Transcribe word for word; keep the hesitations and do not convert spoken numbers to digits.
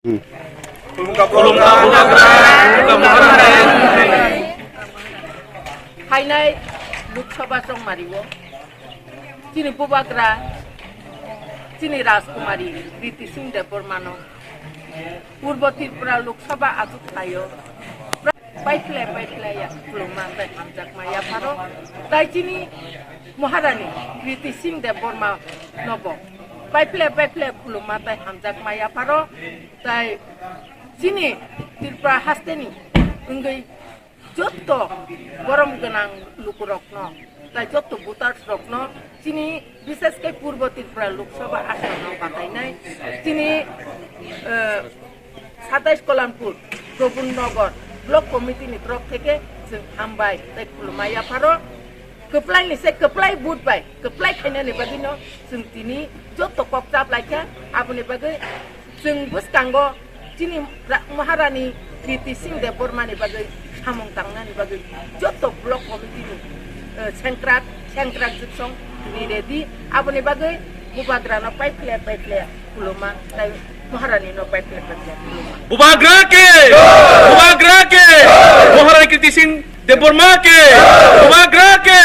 Khulumkha Bubagra, khulumkha Bubagra. Phainai Lok Sabha chongmario chini Bubagra, chini Rajkumari Kriti Singh Debbarmano Purbo Tripura Lok Sabha achuk thaio. Paiphle, paiphle ya khulumma tei hamjakma yapharo. Tai chini Maharani Kriti Singh Debbarma nobo paiphle, paiphle khulumma tei hamjakma yapharo. Tai chini Tripura hasteni wngwi jotto borom gwnang lukurokno, tai jotto voters rokno, chini bishesh khe Purbo Tripura Lok Sabha asano batainai chini, eh, satais Kalanpur, Prabhu Nagar Block Committee ni torop theke chwng hambai tei khulumma yapharo. Kwplai ni se kwplai vote bai kwplai khainani bagwi no chwng tini jotto kok chap laikha. Aboni bagwi chwng bwskango chini ra-, Maharani Kriti Singh Debbarma ni bagwi samung tangnani bagwi jotto Block Committee ni, eh, sengkrak, sengkrak jwksong tini ready. Aboni bagwi Bubagra no paiphle, paiphle khulumma, tai Maharani no paiphle, paiphle khulumma. Bubagra ke! Bubagra ke! Maharani Kriti Singh Debbarma ke! Bubagra ke!